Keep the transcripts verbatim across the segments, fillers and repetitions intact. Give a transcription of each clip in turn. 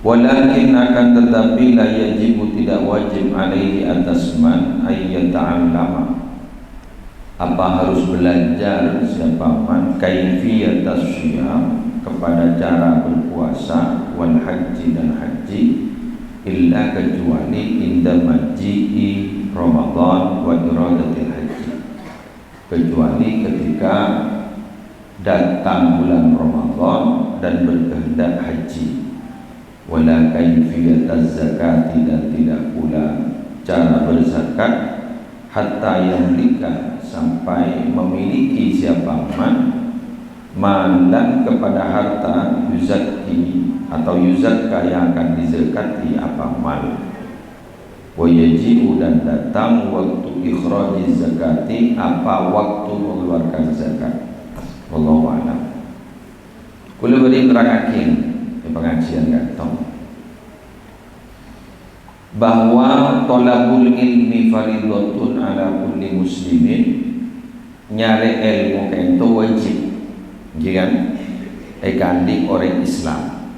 Walakin, akan tetapi, la yajibu, tidak wajib, alaihi, atas man, ayyata'allama, apa harus belajar siapa man, kaifiyatas siyam, kepada cara berpuasa, wal haji, dan haji, illa, kecuali, inda maji'i Ramadan wa iradatil haji, kecuali ketika datang bulan Ramadan dan berkehendak haji. Wala kaifiyataz zakati, dan tidak pula cara berzakat, hatta yamlika, sampai memiliki siapa man, malan, kepada harta, yuzakki atau yuzakka, yang akan dizakati, apa mal. Wa yaji'u, dan datang, waktu ikhrajiz zakati, apa waktu mengeluarkan zakat. Wallahu a'lam. Kula bhâdhi nerrangngaghi è pangajiân ka'dinto bahwa thalabul ilmi faridatun ala kulli muslimin, nyarè èlmo ka'dinto wajib, ènggi kan, èkaandi orèng Islam.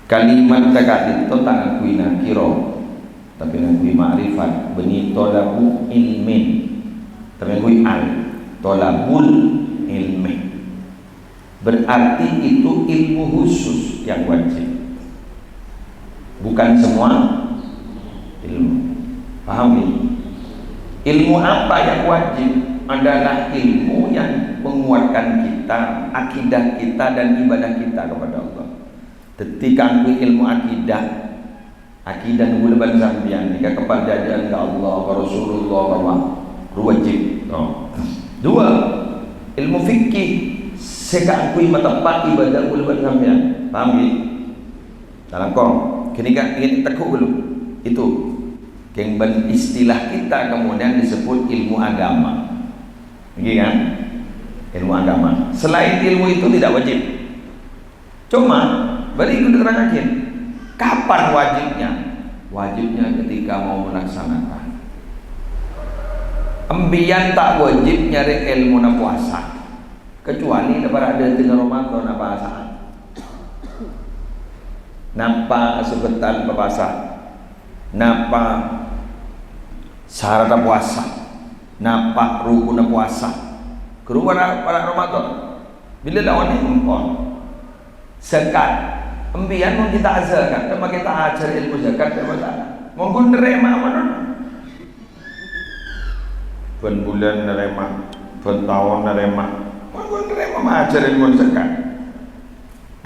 Kalimat ka'dinto ta' ngangghuy nakiro, tapè ngangghuy ma'rifat, bânnè thalabu ilmin, tapè ngangghuy al, thalabul ilmi. Berarti itu ilmu khusus yang wajib, bukan semua ilmu. Paham ya? Ilmu apa yang wajib? Adalah ilmu yang menguatkan kita, akidah kita, dan ibadah kita kepada Allah. Dhâddhi, kaangghuy ilmu akidah, akidah kaulâ bân sampèyan nèka kaparcajâ'ân ka Allah, ka Rasulullah, ka wa-, wajib. No. Dua, ilmu fikih sè kaangghuy mateppa' ibadah kaulâ bân sampèyan. Paham, ghi? Nah, langkong. Ghânèka, ghânèka teggu' ghâllu. Itu. Kèng bân istilah kita kemudian disebut ilmu agama. Ènggi kan? Ilmu agama. Selain ilmu itu tidak wajib. Coma, bâli kaulâ terrangngaghi, kapan wajibnya? Wajibnya ketika mau melaksanakan. Empèyan ta' wajib nyarè èlmona powasa, kecuali la para' dâtengnga Ramadan, apa sa'at. Napa sabâtân papasa? Napa saratta powasa? Napa rukunna powasa? Ghâruwa para', para' Ramadan. Bilâ la onèng empon. Zakat. Empèyan mon ghi' ta' azakat, coma ghi' ta' ajhâr èlmo zakat, coma ta'. Mon ghun narèma manono. Bân bulân narèma, bân taon narèma. Mon ghun narèma ma' ajhâr èlmo zakat.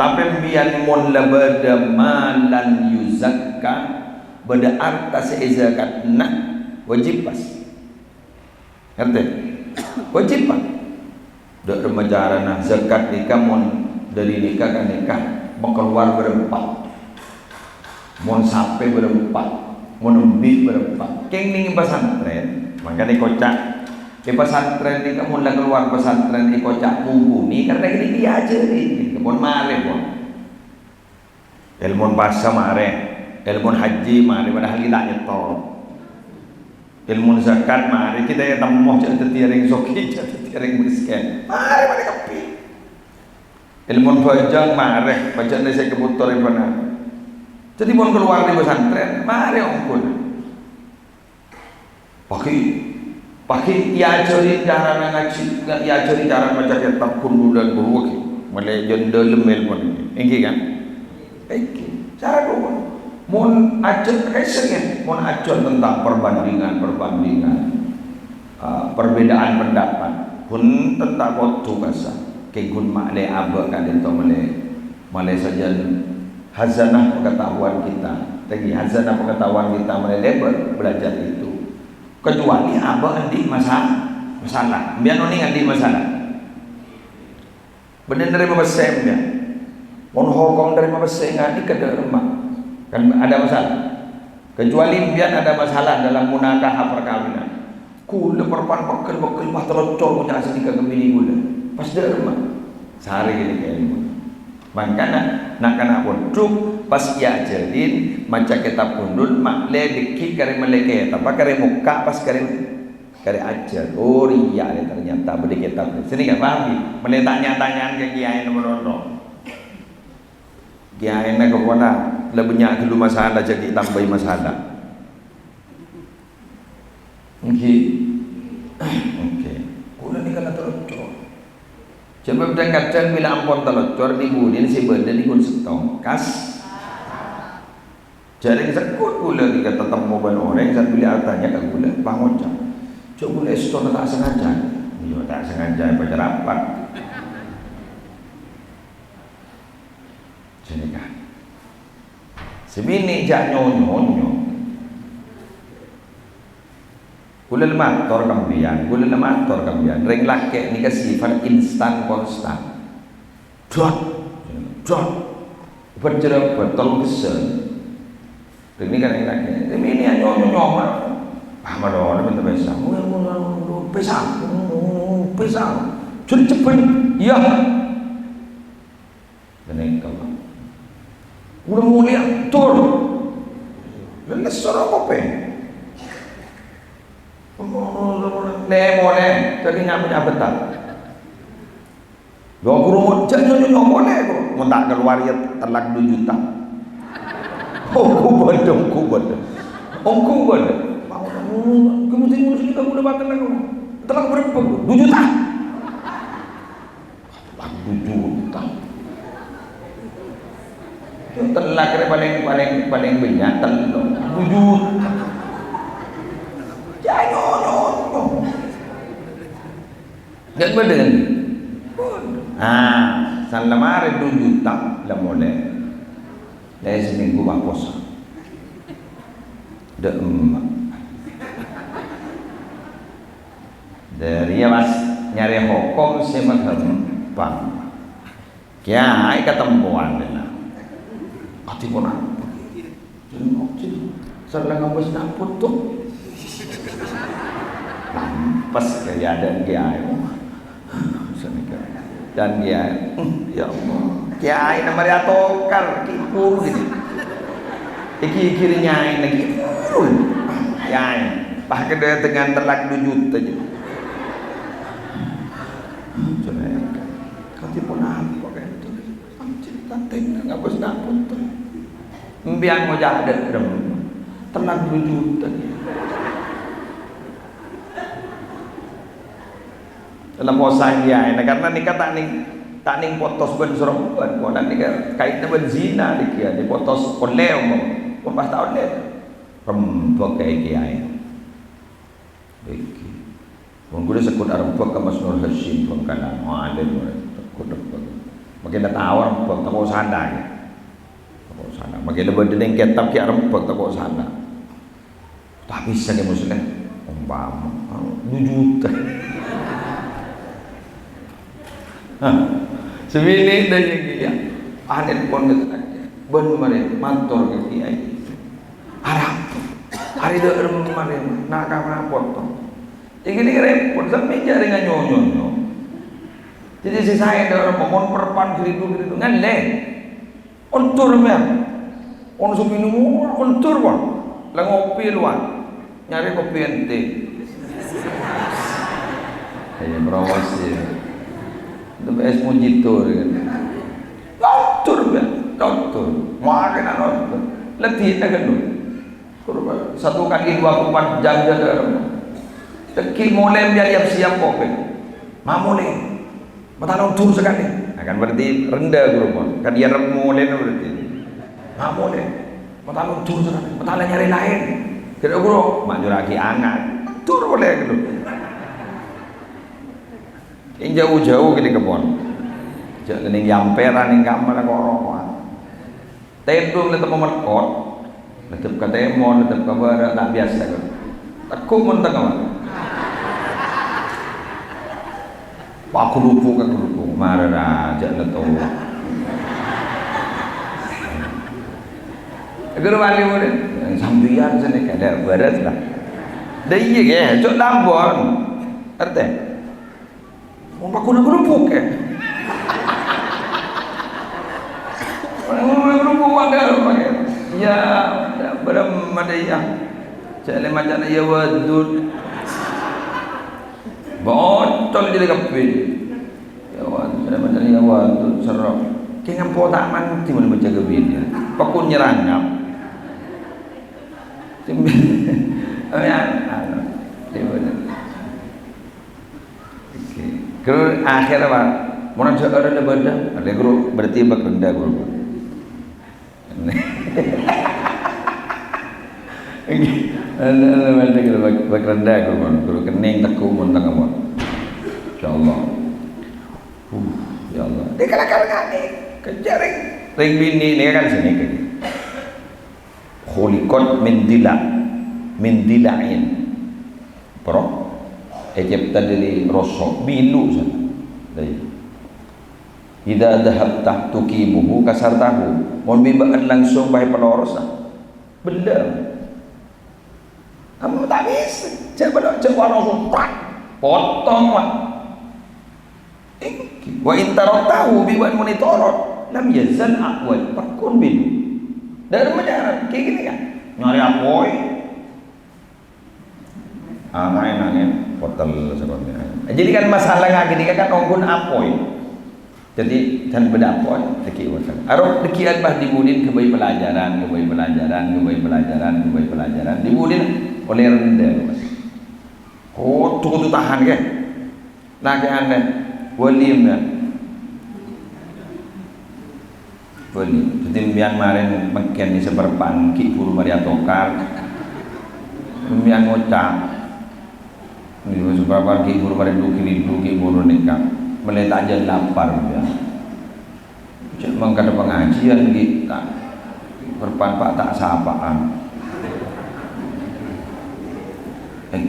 Tapè empèyan mon la bâdâ malan yuzakka, bâdâ arta sè èzakatna, wajib pas. Ngartè? Wajib, Pak. Dâ' remma carana zakat nèka mon dâri nèka ka nèka makalowar bârâmpa. Mon sapè bârâmpa, mon embi' bârâmpa. Kèng nèng pasantrèn, mangkana èkoca'. È pasantrèn nèka mon la kalowar pasantrèn èkoca' mongkoni, karna ghânèka èajhâri. Mon marè, pon. Èlmon pasa marè, èlmon haji marè, padahal ghi' ta' nyètor. Èlmon zakat marè, ghi' ta' ètemmo jhâ' dhâddhi orèng soghi, jhâ' dhâddhi orèng mèskèn. Marè, marè kabbhi. Èlmon bhâjâng marè, bhâjâng sè èkabhuto rèbâna. Dhâddhi mon kalowar dâri pasantrèn, marè ongghu. Paghi', paghi' èajhâri carana ngajhi, èajhâri carana maca kètab ghun bulân buru paghi'. Mèlè jân dâlem èlmon. Ènggi kan? Ènggi. Cara dhu. Mon ajhâr kèsèng, mon ajhâr tentang perbandingan-perbandingan, eh, perbedaan pendapat, bhunten ta' kodhu kassa'. Kèng ghun ma'lè abâ' ka'dinto mèlè, mèlè sajân khazanah pengetahuan kita. Tèngghi khazanah pengetahuan kita mèlè lèbâr belajar itu. Kecuali abâ' andi' masa-, masalah. Empèyan onèng andi' masalah. Bânnè narèma pèssè empèyan. Mon hokom narèma pèssè nganèka dâ' remma. Kan ada masalah. Kecuali empèyan ada masalah dalam munakaha perkawinan. Ghulâ parpan pegghel-pegghel pas terocor ngoca' sè nèka ka binè ghulâ. Pas dâ' remma. Sarè ghânèka èlmo. Mangkana, na'-kana' pondhuk pas èajhârin maca kètab ghundhul, ma'lè dâggi' karè mèlè kètab, karè mokka' pas karè, karè ajhâr. Oh, rèya rè ternyata bâdâ kètab. Sè nèka paham, ghi? Mèlè tanya-tanyaan ka kèyaèna manono. Kèyaèna kapona, La bânnya' ghâllu masalah, jhâ' ghi' tambâi masalah. Èngghi. Èngghi. Kaulâ nèka la terro cor. Jhâ' bâ' dhâng-kadhâng bilâ ampon terro cor, nèng-bunèng sè bâdâ nèko sèttong. Kas. Jhâ' rèng segghut kaulâ nèka tatemmo bân orèng sambi atanya ka kaulâ, pangocap. Jhâ' kaulâ èstona ta' sengaja. Iyâ, ta' sengaja èpacarapat. Ghânèka. Sè binè' jhâ' nyo-nyonyo. Kaulâ la mator ka empèyan, kaulâ la mator ka empèyan. Rèng lakè' nèka sifat instan konstan. Dot, dot. Bâjârâ bâtol gessel. Rèng nèka rèng lakè'. Sè binè' nyo-nyonyo. Ah, malolo mènta pèsang. Pèsang. Pèsang. Jhur cebbhân. Iyâ. Ghânèka, Pak. Kaulâ molèya, tor. Lelles soro kopèng. Lè molè, dhâddhi nyabet-nyabet, ta'. Lho, ghuru mon jhâ' nyo-nyonyo molè, kok. Mon ta' kalowar, iyâ, tellak du juta. Ongghu bâdâ, ongghu bâdâ. Ongghu bâdâ. Kemudian ngurus ini kamu udah makan lagi. Tellak berapa? Du juta. Tello juta. Yo, tellak rè palèng, palèng, palèng bânnya' tello. Tello juta. Jhâ' nyo-nyonyo. Enggak bener. Ah, san la marè tello juta, la molè. Lè, seminggu pas poso. Dâ' emma'. Dâri ya, Mas, nyarè hokom sè maghâmpang. Kèyaè katempowan dina. Ati pon apa? Jengok, jengok. Sareng ngabâs dâpot, tuh. Lampes kaya ada kèyaè. Sanèka. Dan kèyaè, hmm, ya Allah. Kèyaè namanya atokar, kipur gitu. Iki kiri nyai lagi. Kèyaè. Pas kedua dengan telak du juta aja. Sanèka. Kati pon apa kayak itu? Anjir, tanteng ngabâs dâpot, tuh. Empèyan ngoca' dâ' rem. Telak du juta. Dalam posan ya, ini karena nèka ta' nèng, ta' nèng potos bân sarombhân, ponan nèka kaitna bân zina nèka ya, dipotos ollè omong, pon pas ta' ollè. Rembhâk kaè kèyaè. Iki. Wong ghuru segghut arembhâk ka Mas Nur Hasyim Bhângkalan, alim, segghut arembhâk. Makin tao arembhâk, tako' sana ya. Tako' sana. Makin bâdâ nèng kètab ghi' arembhâk, tako' sana. Ta' bisa kè Muslim. Umpama, anu, du juta. Hah. Sè binè' dâ' iyâ kèya. Anèt pon ngètèk. Bân marè mator ka kèyaè. Arap. Arè dâ' remma marè. Na' kamana potong. Iki nèka rèpot. Sampè' jhâ' rèng nyo-nyonyo. Dhâddhi sè saè dâ' remma mon perpan ghiridhu-ghiridhu. Ngallè. Ondur, mèr. Ono sè minum, ondur, pon. La ngopi luar. Nyarè kopi ente. Ayo, promosi. Itu es mojito, ya. Ondur, mèr. Ondur. Makan ondur. Lebih kan, lu. Satu kali dua puluh empat jam dia ada. Tèngghi molè dia siap-siap kopi. Ma' molè. Matana ondur sakalè. Nah, kan berarti rendah, ghuru, pon. Kan iyâ rem molèna berarti. Ma' molè. Matana ondur sakalè. Matana nyarè laèn. Kira, ghuru, ma' juraghi angat. Ondur molè gitu. Sè jhâu-jhâu gini kèpon. Jhâ' nèng yamperan nèng kamar kok roko'an. Tèdung la temmo mèlkot. Ngadhep ka tèmor, ngadhep ka bârâ', ta' biyasa, kan? Tegghung mon tengnga. Paghulubuk, kaghulubuk. Mara rajâ la towa. Ghuru wali murid. Sampèyan sanèka, dâ' bârâs, lah. Dâ' iyâ, ghi, jhâ' lambon. Artè? Mon paghuna ghulubuk, ya. Mon ghulubuk, waduh, ya. Iyâ, bârâmma dâ' iyâ. Cè' lè macana iyâ wadud. Bocol jâriyâ kabbhi. Ya wadud, cè' lè macana iyâ wadud, serrok. Kèng ampo ta' mandi mon maca kabbhi, ya. Pekun nyerangap. Sambi-, oh, ya, anu, di mana? Oke. Guru akhir apa? Mau nang seorang ada benda? Ada guru berarti bak rendah guru. Ada, ada benda guru bak, bak rendah guru. Guru kening teku mun tengah mun. Insyaallah. Uh, ya Allah. Dia kala-kala ngani. Kejar ring, ring bini ini kan sini kan. Khuliqat min dila, min dila'in. Pro? Ecep tadi di rosok bilu sana. Dai. Idza dhahabta tuqimuhu kasartahu. Mon biba'an langsung bae pelorosa. Bener. Kamu tak bisa. Coba dong, coba langsung prak. Potong, Pak. Enggi. Wa in taraktahu bi wan muni torot, lam yazal aqwaj, pekun bini. Dâ'remma jhâ' kèya ghânèka. Nyarè apoy. Amaè nangèn, potel seperti itu. Jadi kan masalah ngagini kan ongghun apoy. Jadi kan bâdâ apoy, dhâggi' weteng. Aro dhâggi'ân pas dibudin ghâbây pelajaran, ghâbây pelajaran, ghâbây pelajaran, ghâbây pelajaran. Dibudin oleh rendah. Kodhu, kodhu tahan, kan? Lakè' anè, wali, empèyan. Wali. Dhâddhi empèyan marèn mangkèn è saparpa'an ghi' bhuru marè atokar. Empèyan ngoca', "Nèko saparpa'an ghi' bhuru marè du-, ghi' du-, ghi' bhuru nèka. Mèlè ta' jhân lapar, empèyan." Cè' mangkada pangajiân, ghi, ta', perpan, Pak, ta' sapa'an. Eh,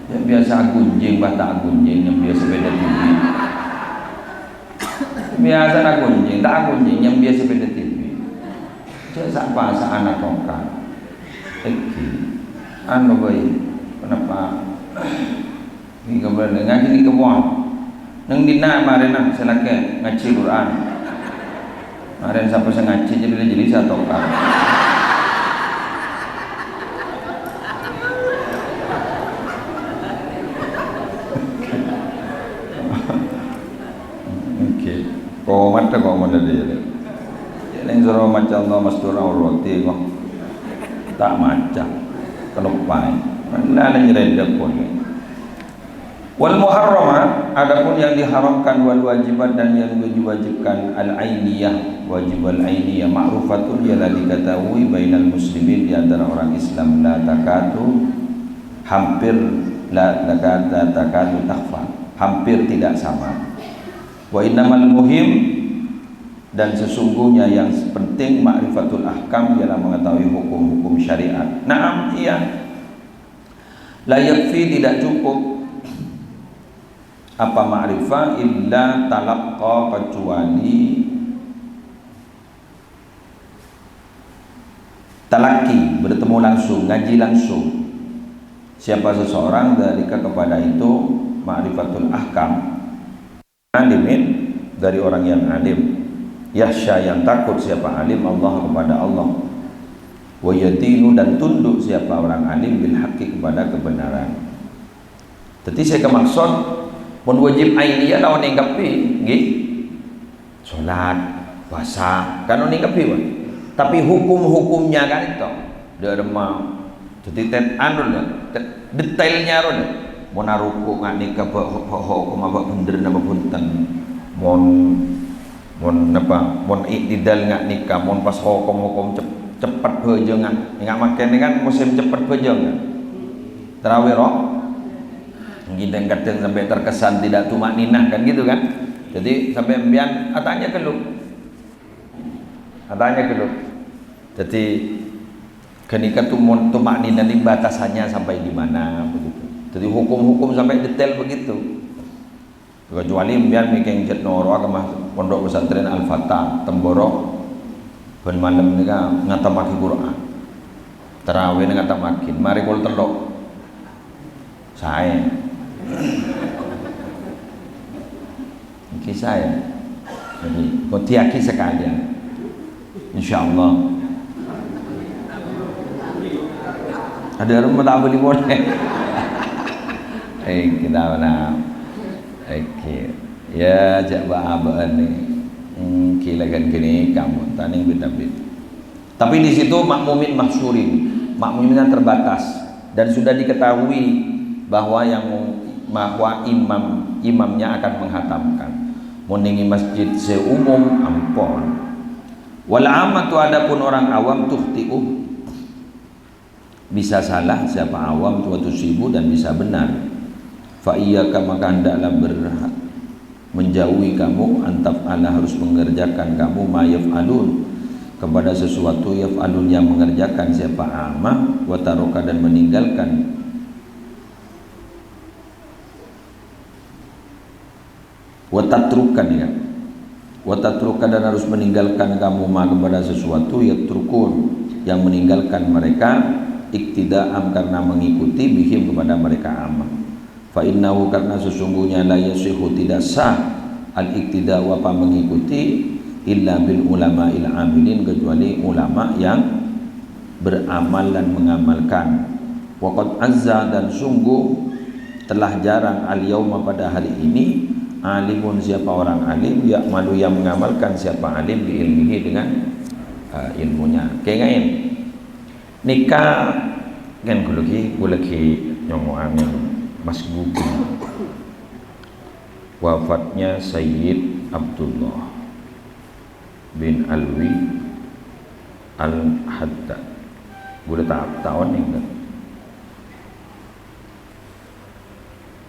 ya, biasa aghunjing, Pak, ta' aghunjing, nyambiyâ sepeda dhibi'. Biasa aghunjing, ta' aghunjing, nyambiyâ sepeda dhibi'. Cè' sa-, pasa'an atokar. Eh, anu, bhâi, kenapa? Nèka bhender, ngajhi nèka pon. Neng dinna' marèna sè lakè ngajhi Qur'an? Marèn sapa sè ngajhi, jârèya jârèya sè atokar. Oke. Komat ta' komat tadi ya? Neng soro maca Allah mastur aurati kok. Ta' maca. Kelupaè. Mana nyerendek pon. Wal muharramat, adapun yang diharamkan, wal wajibat, dan yang diwajibkan, al ainiyah, wajib al ainiyah, ma'rufatun, ialah diketahui, bainal muslimin, di antara orang Islam, la takadu, hampir, la, la, la takadu takhfa, hampir tidak samar. Wa innamal muhim, dan sesungguhnya yang penting, ma'rifatul ahkam, ialah mengetahui hukum-hukum syariat. Naam, iya. La yakfi, tidak cukup. Apa ma'rifah? Illa talaqqa, kecuali talaki, bertemu langsung, ngaji langsung. Siapa seseorang, dzalika, kepada itu, ma'rifatul ahkam, alimin, dari orang yang alim. Yakhsya, yang takut siapa alim, Allah, kepada Allah. Wa yadinu, dan tunduk siapa orang alim, bil haqqi, kepada kebenaran. Dhâddhi sè kamaksod, mon wajib ainiyah la onèng kabbhi, ngghi? Sholat, puasa, kan onèng kabbhi, Pak. Tapi hukum-hukumnya kan itu, dâ' remma. Dhâddhi tet-, anu lho, tet-, detailnya ro lho. Mon aruku' nga' nèka bâ-, ho-, ho-, hokom abâ' bhender napa bhunten. Mon, mon napa, mon i'tidal nga' nèka, mon pas hokom-hokom cep-, cepet bhâjângan. Nga' mangkèn kan musim cepet bhâjângan. Tarawih, roh? Kadhâng-kadhâng sampai terkesan tidak tumakninah, kan gitu, kan? Jadi, sampai empèyan atanya ghâllu. Atanya ghâllu. Jadi, ghânèka tumun-, tumakninah ini batasannya sampai di mana, begitu. Jadi, hukum-hukum sampai detail begitu. Kecuali empèyan mèkèng cè' noro'a ka ma-, Pondok Pesantren Al-Fatah, Temboro, bân malem nèka ngatammaghi Qur'an. Tarawih nèka ngatammaghi, marè pokol tello'. Saè. Ngghi saè. Jadi, kodiyâghi sakalèyan. Insyaallah. Ada rumah tak beli boleh. Eh, kita mana? Oke. Ya, jhâ' bâ'-abâ'ân nè. Hmm, gila kan gini, kamu taning bit-abit. Tapi di situ makmumin mahsyurin, makmumnya terbatas, dan sudah diketahui bahwa yang, bahwa imam, imamnya akan menghatamkan. Mon ning masjid sè umum, ampon. Wal ammatu, adapun orang awam, tukhti'u, bisa salah, siapa awam, wa tusibu, dan bisa benar. Fa iyyaka, maka hendaklah berhak menjauhi kamu, an taf'ala, harus mengerjakan kamu, ma yaf'alun, kepada sesuatu, yaf'alun, yang mengerjakan, siapa amah, wa taroka, dan meninggalkan, wa tatrukan, ya, wa tatruka, dan harus meninggalkan kamu, ma, kepada sesuatu, yatrukun, yang meninggalkan mereka, iktidaan, karena mengikuti, bihim, kepada mereka amah. Fa innahu, karena sesungguhnya, la yasihhu, tidak sah, al-iktida'u, apa mengikuti, illa bil ulama'il amilin, kecuali ulama yang beramal dan mengamalkan. Wa qad azza, dan sungguh telah jarang, al yauma, pada hari ini, alimun, siapa orang alim, ya'malu, yang mengamalkan, siapa alim, bi ilmihi, dengan, eh, ilmunya. Kèngèng. Nèka kan ghulâ ghi, ghulâ ghi nyongngo'aghi Mas Gugi. Wafatnya Sayyid Abdullah bin Alwi Al-Haddad. Ghulâ ta-, taon nèka.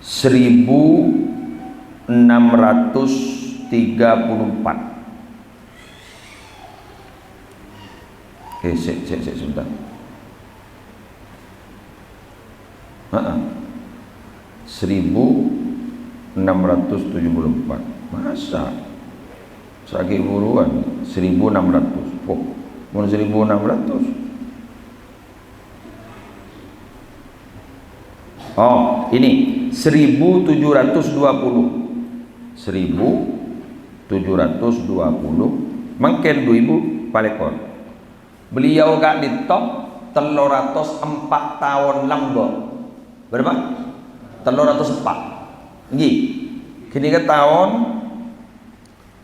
Seribu enam ratus tiga puluh empat. Eh, sè', sè', sè', sebentar. Heeh. Seribu enam ratus tujuh puluh empat. Masa? Sakè' buruan, seribu enam ratus. Oh, mon seribu enam ratus. Oh, ini seribu tujuh ratus dua puluh. Seribu tujuh ratus dua puluh. Mangkèn dhu èbu palèkor. Beliau ka'dinto tello ratos empa' taon lambâ'. Berapa? Tello ratos empa'. Ènggi. Ghânèka taon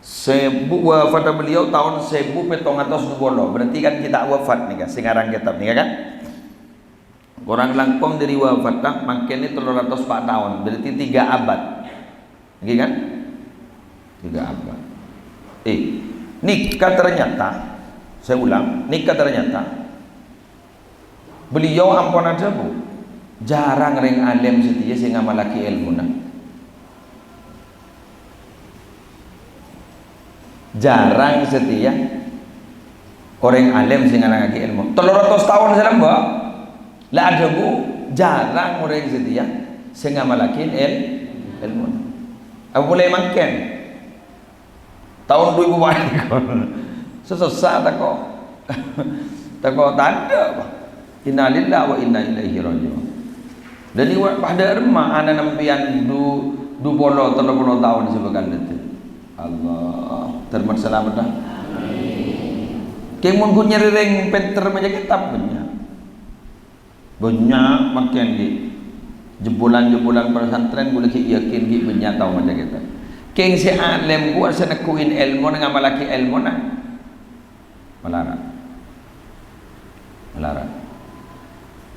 sèbu, wafatnya beliau tahun sèbu pèttong atos dhu polo. Berarti kan kita' wafat nèka, sè ngarang kètab nèka kan? Korang langkong dâri wafatta mangkèn nè tello ratos empa' taon, berarti tiga abad. Ènggi kan? Tiga abad. Eh, nèka ternyata, saya ulang, nèka ternyata beliau ampon adhâbu, "Jhârâng rèng alèm satèya sè ngamalaghi èlmona." Jhârâng satèya orèng alèm sè ngalangaghi èlmo. Tello ratos taon sè lambâ', la adhâbu, jhârâng orèng satèya sè ngamalaghi èl-, èlmona. Apa polè mangkèn? Taon dhu èbu palèkor. Sè sossa tako'. Tako' tandhâ, Pak. Innalillahi wa inna ilaihi raji'un. Dhâddhi, wa-, padâ remma ana' sampèyan dhu-, dhu polo, tello polo taon sè bhâkal dâteng. Allah, dhârmana salamet, ah. Kèng mon ghun nyarè rèng pènter maca kètab bânnya'. Bânnya' mangkèn ghi'. Jhâ-, jhâ-, jhâ-, pesantren ghulâ ghi' yakin ghi' bânnya' tao maca kètab. Kèng sè alèm ghu sè neggu'in èlmona, ngamalaghi èlmona. Malarat. Malarat.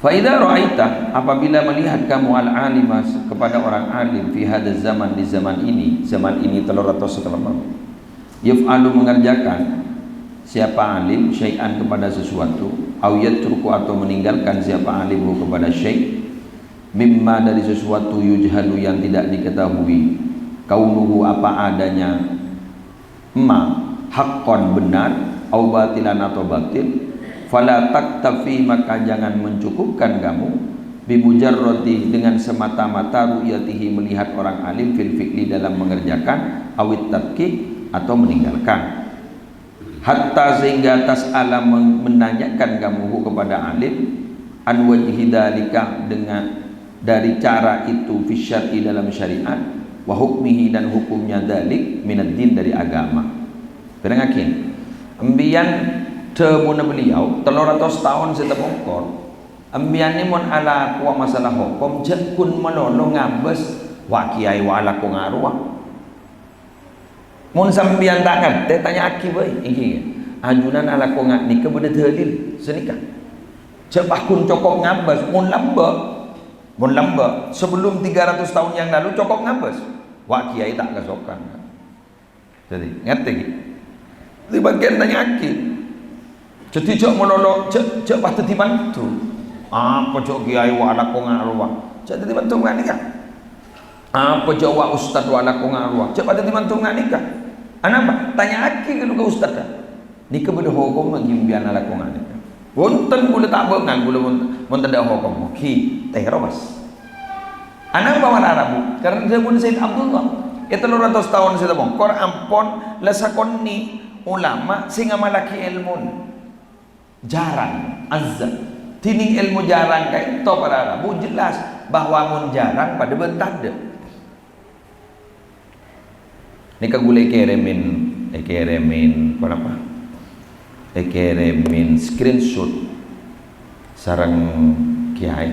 Fa idza ra'aita, apabila melihat kamu al-alima, kepada orang alim, fi hadzal zaman, di zaman ini, zaman ini tello ratos sè kalambâ', yaf'alu, mengerjakan, siapa alim, syai'an, kepada sesuatu, au yatruku, atau meninggalkan, siapa alim, hu, kepada syai', mimma, dari sesuatu, yujhalu, yang tidak diketahui, kaunuhu, apa adanya, ma, haqqan, benar, au batilan, atau batil, fala taktafi, maka jangan mencukupkan kamu, bimujarradi, dengan semata-mata, ru'yatihi, melihat orang alim, fil fi'li, dalam mengerjakan, awit tarki, atau meninggalkan. Hatta, sehingga, tas'ala, men-, menanyakan kamu, hu, kepada alim, an wajhi dzalika, dengan dari cara itu, fi syar'i, dalam syariat, wa hukmihi, dan hukumnya, dzalik, minad din, dari agama. Pèrengngaghi, empèyan dhâbuna beliau, tello ratos taon sè tapongkor, empèyan nè mon alakowa masalah hokom, jhâ' ghun malolo ngabâs, "Wa, kèyaè wa alako ngarowa." Mon sampèyan ta' ngartè, tanya'aghi bhâi, ènggi. Ajunan alako nga' nèka bâdâ dalil sanèka. Jhâ' pagghun cokop ngabâs, mon lambâ', mon lambâ', sebelum tiga ratus tahun yang lalu cokop ngabâs. Wa' kèyaè ta' kasokan. Dhâddhi, ngartè, ghi? Dhâddhi, bâgiyân tanya'aghi. Dhâddhi, jhâ' malolo, jhâ', jhâ' pas dhâddhi mandhung. Apa jhâ' kèyaè wa' alako nga' rowa? Jhâ' dhâddhi mandhung nga' nèka. Apa jhâ' wa' ustad wa' alako nga' rowa? Jhâ' pas dhâddhi mandhung nga' nèka. Anapa? Tanya'aghi ghâllu ka ustadda. Nèka bâdâ hokomma ghi' empèyan alako nga' nèka. Bhunten, kaulâ ta' bângal, kaulâ mon, mon tadâ' hokom. Ghi, tèro, Mas. Anapa mara rabu? Karna dhâbuna Sayyid Abdullah, è tello ratos taon sè mongkor ampon la sakonè' ulama sè ngamallaghi èlmona. Jarang, azza. Dhinèng èlmo jarang ka'ènto para rabu jelas bahwa mon jarang padâ bân tadâ'. Nèka ghulâ èkèrèmè, èkèrèmè, ponapa? Èkèrèmè screenshot sareng kèyaè,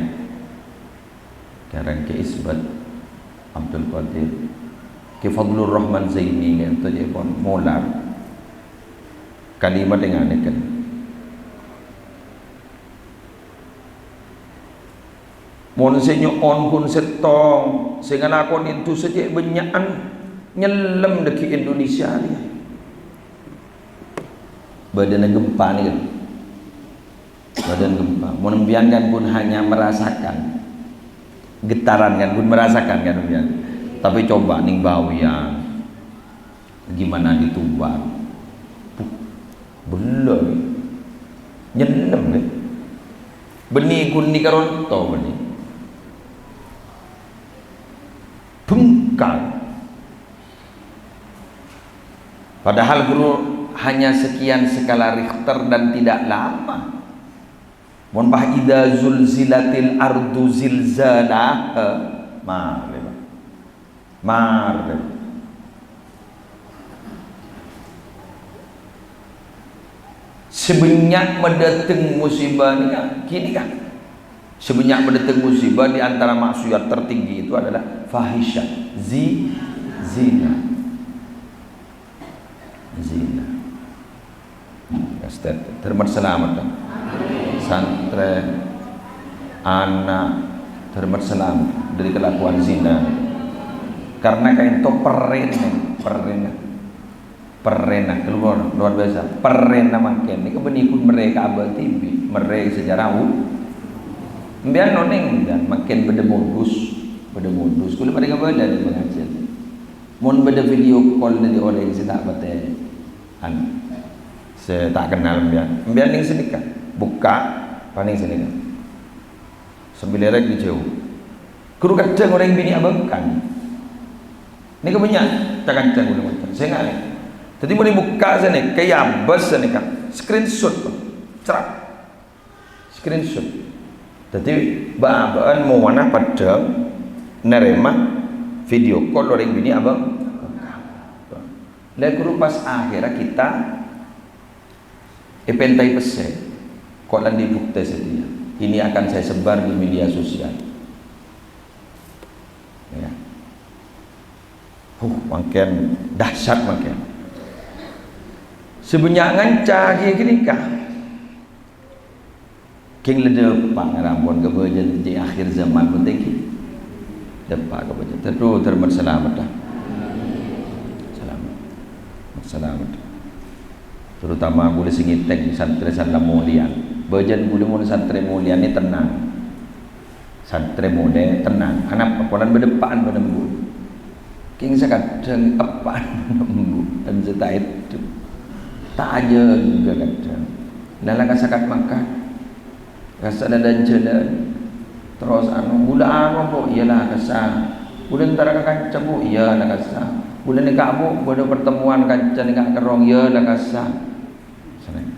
sareng Kè Isbat Abdul Qadir, Kè Fadlur Rahman Zaini, ka'ènto jhâ' pon molar. Kalimat è nganèka. Mon sè nyo'on ghun sèttong, sè ngalakonè dhusa cè' bânnya'an, nyellem dhâggi' Indonesia rèya. Bâdâna gempa nèka. Bâdâna gempa. Mon empèyan kan ghun hanya merasakan. Getaran kan, ghun merasakan kan empèyan. Tapè coba nèng Bawean. Gimana di Tuban? Puh, bellâ, ghi. Nyellem, ghi. Bânnè ghunna karonto, bânnè. Bengkal. Padahal ghuru hanya sekian skala Richter dan tidak lama. Mon pas idza zulzilatil ardu zilzalaha. Marè, Pak. Marè. Sè bânnya' madâteng musibâ nèka, ghi nèka. Sè bânnya' madâteng musibâ di antara maksiat tertinggi itu adalah fahisyah, zi-, zina. Zina. Èstèt, dhâremma salamet, kan? Santrè, ana', dhâremma salamet dâri kalakowan zina. Karna ka'ènto perrèna, perrèna, perrèna, luar, luar biasa. Perrèna mangkèn nèka bânnè ghun merrè ka abâ' dhibi', merrè secara u-, empèyan onèng, kan? Mangkèn bâdâ modus, bâdâ modus. Kaulâ parèng abâlâ dâ' pangajiyân. Mon bâdâ video call dâri orèng sè ta' patè, anu, sè ta' kennal empèyan. Empèyan nèng sanèka. Bukka', pas nèng sanèka. Sambil lèrèk di jhâu. Ghuru kadhâng orèng binè' abângkang. Nèka bânnya' ca-kanca ghulâ ngoca'. Sènga' nèka. Dhâddhi mon èbukka' sanèka, èabâs sanèka. Screenshot, Pak. Cerak. Screenshot. Dhâddhi, bâ'-abâ'ân mowana padâ narèma video call orèng binè' abâ-, la ghuru pas akhèrra kita èpèntaè pèssè, "Ko' la andi' buktè satèya. Ini akan saya sebar di media sosial." Ya. Huh, mangkèn dahsyat mangkèn. Sè bânnya' nganca ghi-, ghânèka. Kèng la dâpa' ngarampon ka bâjâna jhâ' akhir zaman, pentèng ghi. Dâpa' ka bâjâna. Tadhu, dhâremma salamet, dâ. Salamet. Salamet. Terutama ghulâ sè ngètèng santrè sè la molèyan. Bâjâna ghulâ mon santrè molèyan nè tennang. Santrè molè tennang, anapa polana bâdâ eppa'na bâdâ embu'. Kèng sakadhâng eppa'na bâdâ embu', bân sè ta' èdhep. Ta' ajâgâ kadhâng. Lala ka sakat-makat. Kassa' la jhâlân. Terros anu, "Ghulâ anu, Bu?" "Iyâ la kassa'." "Ghulâ entara ka kanca, Bu?" "Iyâ la kassa'." "Ghulâ nèka, Bu, bâdâ pertemuan kanca nèka kerrong." "Iyâ la kassa'." Sanèng.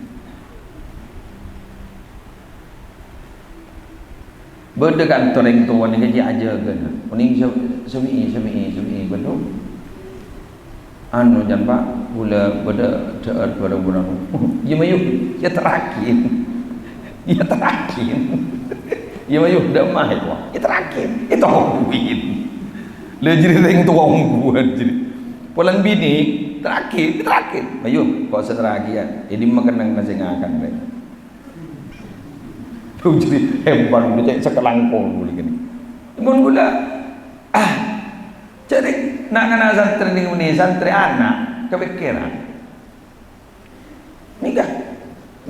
Bâdâ kanto rèng towa nèka jhâ' ajâgâna. Onèng sa-, samè'è, samè'è, samè'è, bâdâ. Anu, jhân, Pak, ghulâ bâdâ dhâ'âr bârâng-bârâng. Iyâ, mayu, èyaterraghi. Èyaterraghi. Iyâ, mayu, dâ' emma, èyaterraghi. Ètongghuwi. La, jârèya rèng towa ongghuwân, jârèya. Polana binè', Terraghi, terraghi. Ayo, kok sè terraghi, ya. Ini mah kennengnganna sè ngakan, bhâi. Jadi hebat, udah cek sakalangkong dulu gini. Mon ghulâ, ah, jadi nak-nak santrè nèng meni santrè ana', kapèkkèran. Nèka.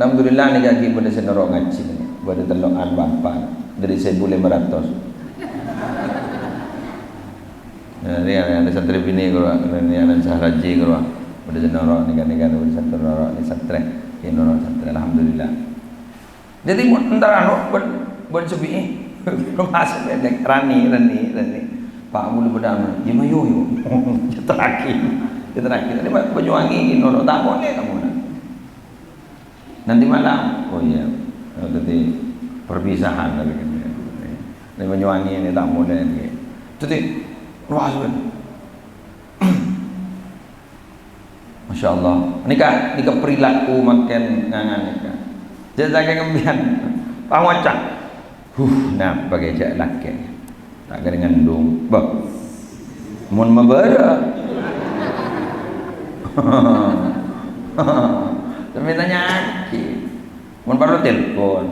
Alhamdulillah, nèka ghi' bâdâ sè noro' ngajhi, bâdâ tello' alfa-alfa, dâri sèbu lèma ratos. Nah, ini ada, ada santrè binè' karo, ini ada sahraji karo, bâdâ sè noro', nèka, nèka, bâdâ santrè noro', ini santrè, ini noro' santrè, alhamdulillah. Jadi, mon entara no, bân, bân sepi'i, masuk pendek, rani, rani, rani. Pak Mulu bâdâ anu, "Ghi' mayu, yu." Ceterraghi, ceterraghi. Tadi Pak Banyuwangi ghi' noro', ta' molè, ta' molè. Nanti malam, oh iya, oh, jadi perpisahan lagi kan, ya. Ini Banyuwangi ini ta' molè, ya. Jadi, luas, bân. Masya Allah. Nèka, nèka perilaku mangkèn ngangan nèka. Jhâ' sakèng empiyan. Pangoca'. Huh, napa kè jhâ' lakè'. Ta' kèra ngandung. Bâh. Mon mabârâ. Sampè' tanya'aghi. Mon parlo telpon.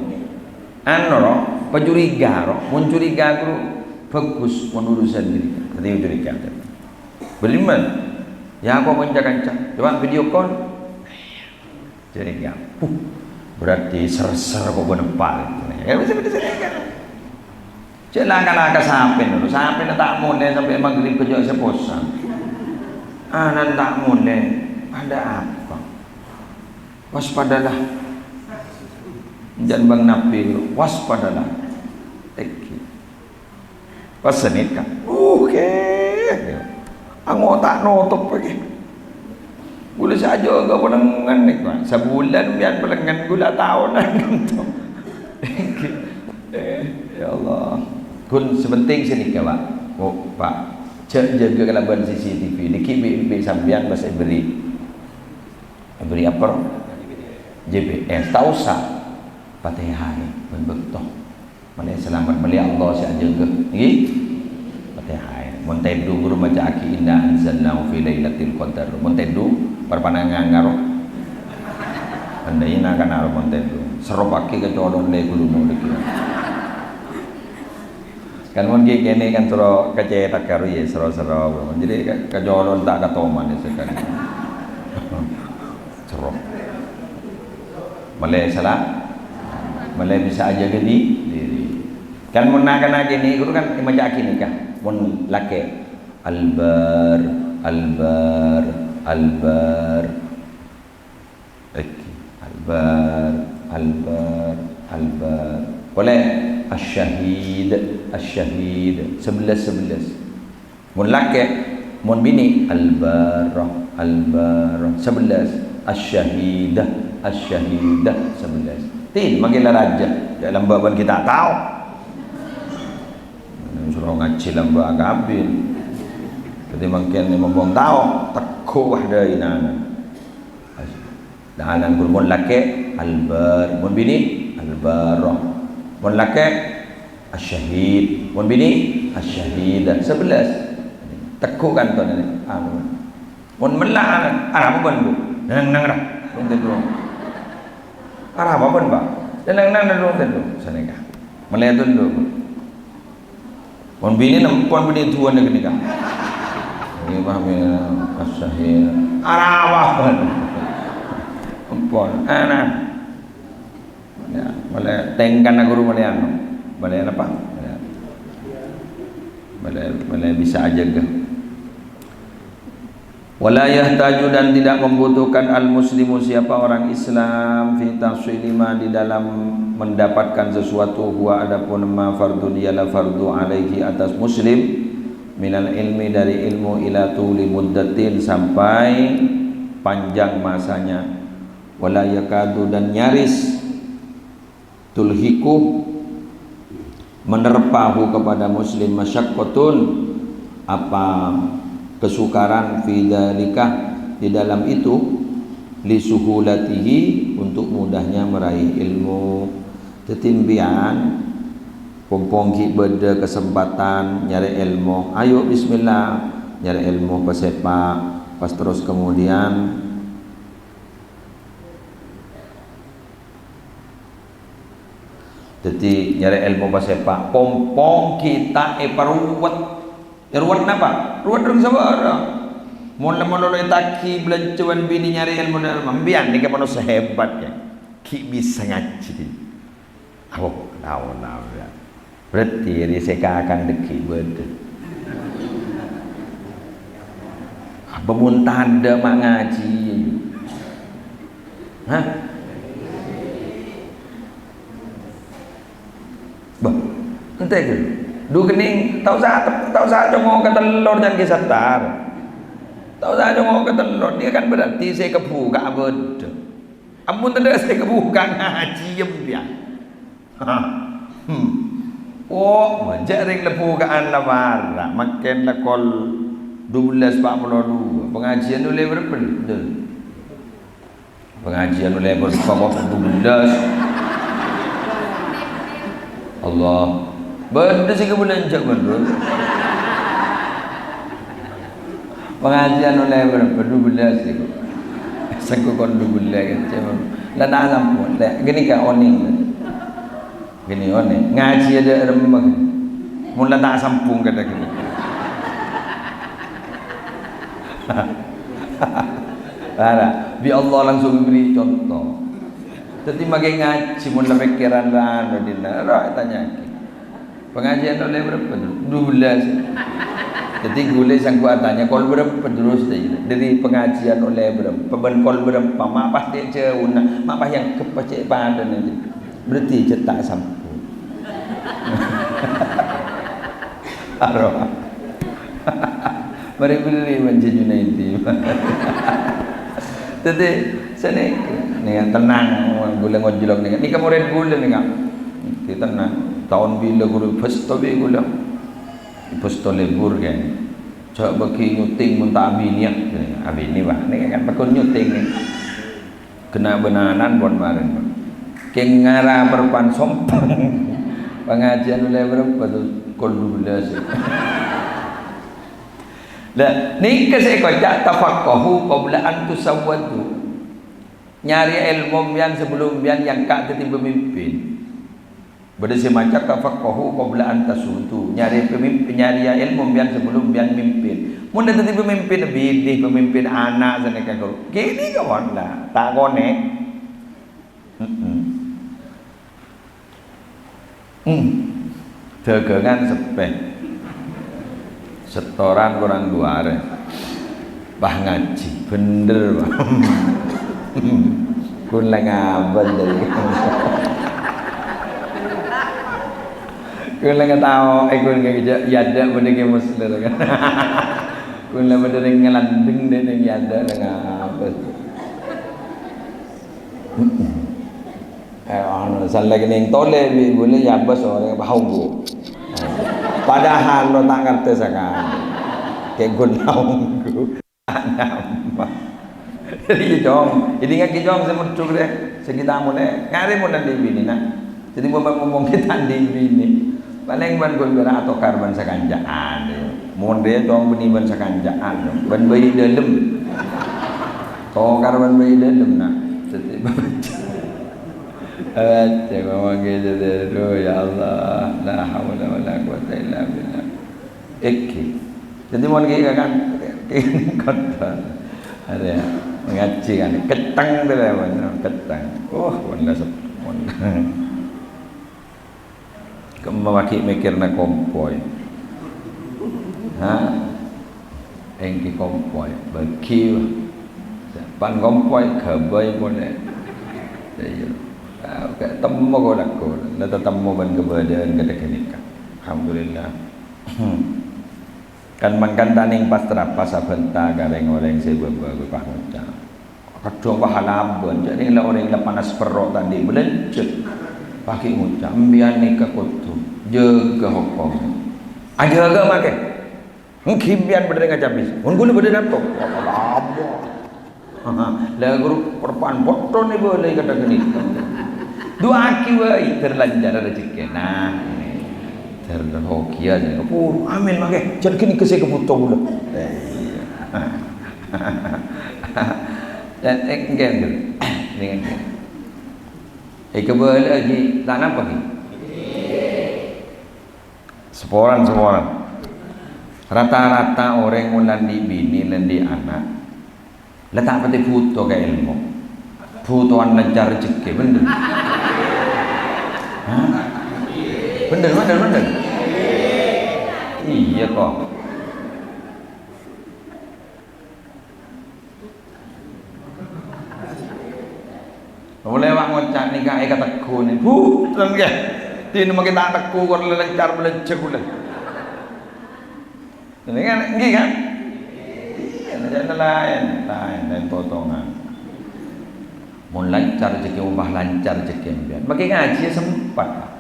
Anu, ro, pacuriga, ro. Mon curiga, ro, bagus, mon urusan diri. Tadi curiga. Beriman. Ya, kok kanca-kanca. Coba video call. Curiga. Huh, berarti ser-ser kok benepa. Ya, bisa, bisa, bisa. Cek langka-langka sampeyan, lho. Sampeyan ta' molè sampè' maghrib kejjhâ' sè posan. Anan ta' molè. Ada apa? Waspadalah. Jhân bâng nabbhi, lho. Waspadalah. Tèngghi. Pas sanèka, uh, kè, angota' notop, kè. Ghulâ sè ajâgâ polèngan nèka, sabulân bi'ân polèngan ghulâ taonan. Eh, ya Allah. Ghun sè pentèng sanèka, Pak. Oh, Pak. Jhâ' jâgâ kalabân C C T V. Nèka bi', bi' sampèyan pas èberri'. Èberri' apa, ro? J P S. Ta' osa. Patèhaè, bân bâkto. Malè salamet, malè Allah sè ajâgâ. Ngghi? Patèhaè. Mon tèdung, ghuru maca'aghi, "Inna anzalnahu fi lailatul qadar." Mon tèdung, parpanangan karo. Andai na kana ro mon tèdung. Seropaghi ka colon lè ghuluna nèka. Kan mon ghi' kènè kan soro kacètak karo, ya, soro-soro. Jadi ka-, ka colon ta' katoman, ya, sakali. Soro. Malè sala-, malè bisa ajâgâ di-, diri. Kan mon na-, kana kènè, ghuru kan maca'aghi nèka. Mon lakè', albar, albar, albar. Èngghi. Albar, albar, albar. Polè, asyahid, asyahid. Sabellâs, sabellâs. Mon lakè', mon binè', albarrah, albarrah, sabellâs, asyahidah, asyahidah, sabellâs. Tèn, mangkèn la rajâ, jhâ' lambâ' bân ghi' ta' tao. Soro ngajhi lambâ' akabin. Dhâddhi mangkèn mompong tao, tegghu' wah dâina. Dalan ghuru, mon lakè', albar. Mon binè', albarah. Mon lakè', asyahid. Mon binè', asyahidah. Sabellâs. Tegghu' kanto nèka. Anu. Mon mella', arapa bân, Bu? Neng-neng ra. Bân tèdung. Arapa bân, Pak? Neng-neng ra, bân tèdung. Sanèka. Malè tèdung. Mon binè' nèmpon binè' duwâ' nèka, nèka. Ngghi, paham ya? As-sahih. Arapa bân. Nèmpon. Ana. Ya, malè tèngkana ghuru malè anu. Malè napa? Ya. Malè, malè bisa ajâgâ. Wala yahtaju, dan tidak membutuhkan, al-muslimu, siapa orang Islam, fi tahsili ma, di dalam mendapatkan sesuatu, huwa, adapun ma, fardun, ialah fardu, alaihi, atas muslim, minal ilmi, dari ilmu, ila tuli muddatin, sampai panjang masanya. Wala yakadu, dan nyaris tulhiqu, menerpahu kepada muslim, masyaqqatun, apa kesukaran, fi dzalika, di dalam itu, li suhulatihi, untuk mudahnya meraih ilmu. Dhâddhi, sampèyan, pompong ghi' bâdâ kasempadhân nyarè èlmo, ayo, bismillah, nyarè èlmo pasèpa'. Pas terros kemudian, dhâddhi nyarè èlmo pas èpa', pong-pong ghi' ta' èparowet. Yâ rowet napa? Rowet rèng sabârâng. Mon la malolo ètagi bâlânjhâ bân binè nyarè èlmo dâ' remma, sampèyan nèka manossa hebat, yâ. Ghi' bisa ngajhi. Oh, tao, tao, yâ. Berarti rè sè kakan dhâggi' bâdâ. Apa mon tadâ' ma' ngajhi, yâ? Hah? Bâh, entè' ghâllu. Dhu kennèng, ta' osa, ta' osa congok ka tellor jhân Kè Sattar. Ta' osa congok ka tellor. Nèka kan berarti sè èkabhuka'a bâdâ. Ampon tadâ' sè èkabhuka'a ngajhi, yâ, yâ. Hmm. Oh, bânnya' rèng la bhuka'an la para', mangkèn la kol dubellâs empa' polo duwâ'. Pangajiyân ollè bârâmpa, Dul? Pangajiyân ollè bârâmpa kok dubellâs? Allah. Bâdâ sè kabâlânjhâ, Dul. Pangajiyân ollè bârâmpa? Dubellâs, yâ, kok. Sengko' kol dubellâs, kan, cuma. La, ta' sampon. La, ghânèka onèng. Ghânèka onèng. Ngajhiyâ dâ' remma. Mon la ta' sambung kadhâng ghânèka. Para', bi' Allah langsung beri contoh. Dhâddhi, makè ngajhi, mon la pèkkèran la anu, dinna, rowa ètanya'aghi. Pangajiyân ollè bârâmpa, Dul? Dubellâs. Dhâddhi, ghulâ sanggup atanya, kol bârâmpa, Dul, Ustaz? Dhâri pangajiyân ollè bârâmpa bân kol bârâmpa, ma' pas cè' jhâuna, ma' pas èangghep cè' padâna, Dul. Berarti cè' ta' sambung. Aro. Marè bâli bân Jè Junaidi. Dhâddhi, sanèka, nèka, tenang, ghulâ ngojlok nèka. Nèka morèd ghulâ nèka. Nèka tenang. Taon bilâ ghulâ bâs tobi ghulâ. Bâs to lebur, kan. Jhâ' bâgi nyuting mon ta' abiniyâ. Abiniyâ, Pak. Nèka kan pagghun nyuting, nèka. Kèng bâ'na anan pon marèn, Pak. Kèng ngara parpan sompang. Pangajiyân ollè bârâmpa, Dul? Kol dubellâs. Lah, nèka sè èkoca' tafaqqahu qabla an tusawwadu. Nyarè èlmo sampèyan sabellunna sampèyan èangka' dhâddhi pamimpin. Bâdâ sè maca tafaqqahu qabla an tasudu. Nyarè pamimp-, nyarèya èlmo sampèyan sabellunna sampèyan mimpin. Mon la dhâddhi pamimpin binè, pamimpin ana' sanèka, ghâllu. Ghânèka mon la, ta' konè'. Mm-mm. Hmm. Dhâghângan seppè. Setoran korang duwâ arè. Pas ngajhi, bhendher, Pak. Ghun la ngabâs dhâri. Ghun la ngatao'è, ghun ngajhâ' yâdâ' bâdâ Kè Muslir, kan. Ghun la bâdâ rèng ngalandheng dhâ' nèng yâdâ' la ngabâs. Eh, anu, sallèng nèng tolè bi' bulâ yâ bâs orèng pahonggu. Padahal lo ta' ngartè sakalè. Kè ghun pahonggu. Dhâddhi, Cong, èdingngaghi, Cong, sè mondhuk rè, sè ghi' ta' molè. Ngarè mon andi' binè, na'. Dhâddhi, mon ngomong ghi' ta' andi' binè. Palèng bân ghun bârâ' atokar bân sakanca'an, yâ. Mon rè, Cong, bânnè bân sakanca'an, Cong. Bân bhâi dâlem. Tokar bân bhâi dâlem, na'. Dhâddhi, Aduh, ngomong gitu terus, ya Allah. La haula wala quwata illa billah. Èngghi. Dhâddhi mon ghi' kan, kotor. Arè, ngajhi kan, kètang terus, kètang. Oh, wala sep-, wala. Kemma lagi mèkkèrna kompoy. Ha? Èngghi kompoy, bâgi, wah. Pan kompoy, ghâbây polè. Iyâ. Ah, ghi' temmo ko-, lako. La tatemmo bân kabâdâ'ân kadhâ' ghânèka. Alhamdulillah. Kan mangkana ta' nèng pas-trapas abhânta ka rèng-orèng sè bâbâ, pas ngoca'. Kadhâng pahala abân, jhâ' nèng la orèng la panas perro' ta' andi' bâlânjhâ. Pas ghi' ngoca', "Sampèyan nèka kodhu jâgâ hokom." Ajâgâ makè. Èngghi sampèyan bâdâ rèng acabis. Mon ghulâ bâdâ nato. Pahala abân. La ghuru perpan botto nè bâlâi kadhâng ghânèka. Du'aaghi bhâi, ter lancar rejekkèna. Ter hokiya, pur, amin makè. Jhâ' ghânèka sè kabhuto ghulâ. Eh, iyâ. Èn-, èn-, èngghi, èngghi. Nèng èngghi. Èkabâlâ, Ji. Ta' napa, Ji? Saporana, saporana. Rata-rata orèng mon la andi' binè, la andi' ana', la ta' patè bhuto ka èlmo. Bhutowan lancar rejhekkè, bhender? Hah? Bhender, bhender, bhender? Iyâ, kok. Ollè, Pak, ngoca' nèka èkategghu nè. Bu, ten, ngghi. Dinah mangkèn ta' tegghu, kor lancar bâlânjhâ kaulâ. Ini kan, ngghi kan? Iyâ, nah, jhâ' laèn, laèn, laèn potongan. Mon lancar rejhekkè, ompama lancar rejhekkè sampèyan. Mangkèn ngajhi sempat, Pak.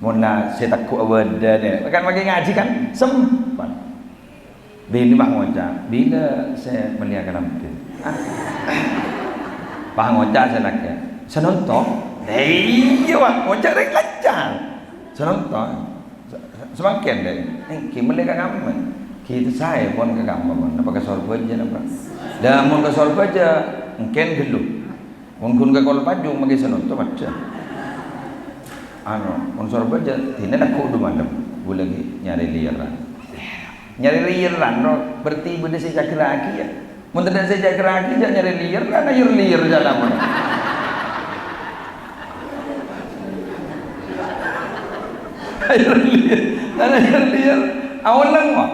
Mon la sè tegghu abâdâ, kan mangkèn ngajhi kan sempat. Binè, Pak, ngoca', "Bilâ sè mellèya kalambhi?" Ah. Pak, ngoca' sè lakè', "Sanonto." Lah iyâ, Pak, ngoca' rèng lancar. "Sanonto." Sa-, sa-, samangkèn, Dè'. Èngghi mellè ka kamma. Ghi' saè pon ka kamma, pon. Napa ka Sorbhâjâ, napa? Lah, mon ka Sorbhâjâ, èngkèn ghâllu. Mon ghun ka Kolo Pajung, mangkèn sanonto padâ. Anu, mon Sorbhâjâ, dinah tegghu dhu malem. Ghulâ ghi' nyarè lèyèran. Nyarè lèyèran, no, berarti bâdâ sè èjâgârraghi, yâ. Mon tadâ' sè èjâgârraghi, jhâ' nyarè lèyèr, kan ayèr lèyèr jhâ' la mon. Ayèr lèyèr, kan ayèr lèyèr. Aolèng, mo.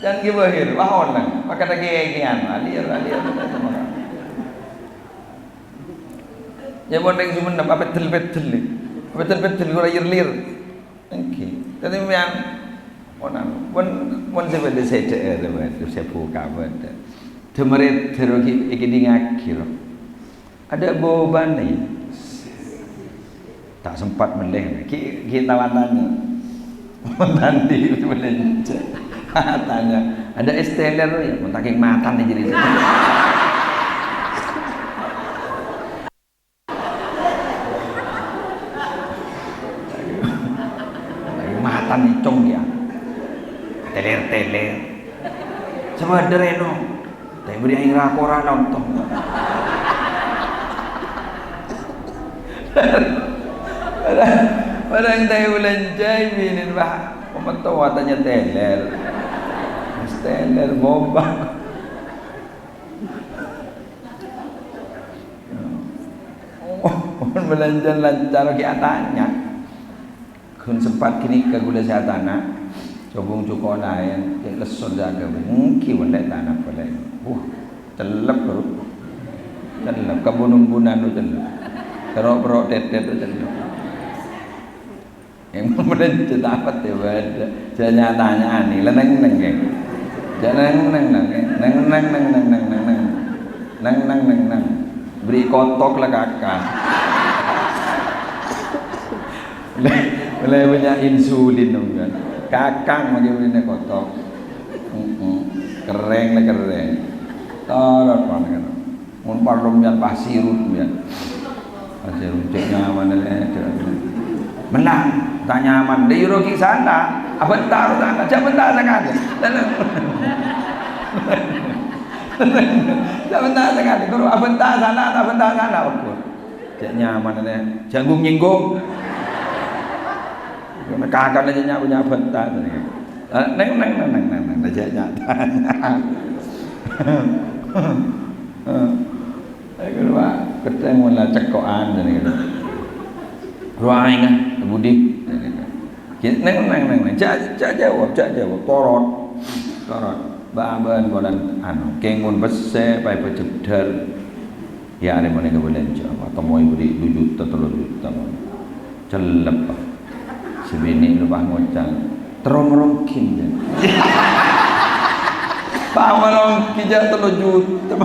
Jhân ghi' bâhir, wah, aolèng. Maka ta' kè-, kèyan, alèyèr, alèyèr. Yâ, mon rèng Sumenep, apèddel-pèddel, nè. Apèddel-pèddel, ghun ayèr lèyèr. Èngghi. Dhâddhi, sampèyan, mon anu, mon, mon sè bâdâ sè dhâ'âr bâdâ, sè bhuka bâdâ. Dâmar èdhâr ghi' èkèdingngaghi, ro. Adâ' bobâna, yâ. Ta' sempat mellè, ghi', ghi' ta' tanya. Mon ta' andi' bâlânjhâ. Tanya, "Adâ' es teler, yâ?" Mon ta' kèng matan, yâ, jârèya. Lagi matan ècong, yâ. Teler-teler. Sabâdâ rèno. Ta' èberri' aèng ra-kora lontong. Padahal, padahal ta' èbâlânjhâi binèna, Pak. Pametto watanya teler. Es teler, boba. Mon bâlânjhâ lancar ghi' atanya. Ghun sempat ghânèka ghulâ sè atana'. Cobung coko' laèn, cè' lesson jâgâ bân. Èngghi bân lè' tana' bâlâi. Wuh, cellep, Bro. Cellep, kabun-umbunan to cellep. Karo' pèro' tètèt to cellep. Èmang bâlânjhâ ta' patè bâdâ. Jhâ' nya-tanya'an, la neng-neng, yâ. Jhâ' neng-neng, neng-neng. Neng-neng, neng-neng. Berri' kotok la kaka. Mulai, mulai bânnya' insulin, dong, kan. Kakang mangkèn berri'na kotok. Mm-mm. Kerrèng la kerrèng. Torot, kan. Mon parlo mèyan pasirut mèyan. Pasirut cè' nyaman, eh, cè'. Mennang, ta' nyaman. Lha, iyâ rogi sala. Abhânta rogi sala. Jhâ' bhânta sakalè. Jhâ' bhânta sakalè. Ghuru abhânta sala, ta' bhânta sala, ukur. Cè' nyaman, eh. Jhâ' nyènggung-nyènggung. Kakak aja nya-, nya-, bhânta. Eh, neng, neng, neng, neng, neng, neng, jhâ' nya-, Eh, ghuru, Pak, kètèng mon la cekko'an, jârèya. Rowa aèngnga, budi. Neng, neng, neng, neng. Jhâ', jhâ' jawab, jhâ' jawab. Torot. Torot. Bân-bân polana, anu, kèng mon pèssè, paèpajhâddhâr. Yâ, arè monè ka bâlânjhâ, apa? Temmo èberri' du juta, tello juta, mon. Cellep, Pak. Sè binè' loppa ngoca', "Terro maronggi, jâ." Pak, maronggi, jâ, tello juta.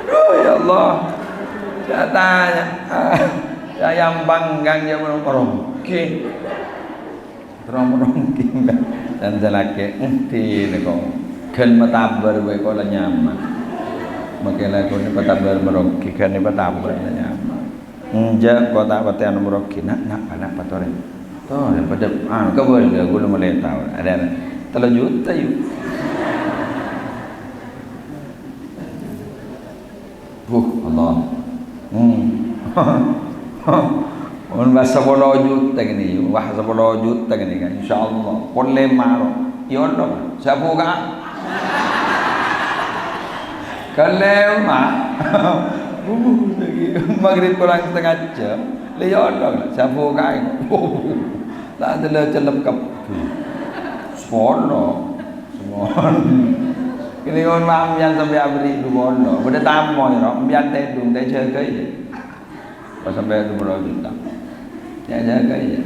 Aduh, ya Allah. Saya tanya, saya yang panggang, ya, maronggi. Terro maronggi. Dan salakè, "Endi nèko? Ghân matabâr kowe kok la nyaman." Mangkèn la kone matabâr maronggi, ghân matabâr la nyaman. "Enjâ', kok ta' patè anu maronggi." "Nak, nak, napa, torè?" "Torè, padâ, anu, kabâlâ, ghulâ malè tao." Ada, ada. Tello juta, yu. Mon pas sapolo juta kènè', wah, sapolo juta kènè', kan, insyaallah. Pon lèma' rowa. Iyâ, Allah. Sabu ka? Kalèma'. Maghrib korang setengah jam. Lha, iyâ, Allah. Sabu ka? Ta' tella celep kabbhi. Sapolo. Semon. Kènè', mon ma'am, yân sampè' abherri' dhu polo. Bâdâ tamoy, ro. Empèyan tèdung, ta' jâgâi, yâ. Pas sampè' dhu polo juta. Yâ, jâgâi, yâ.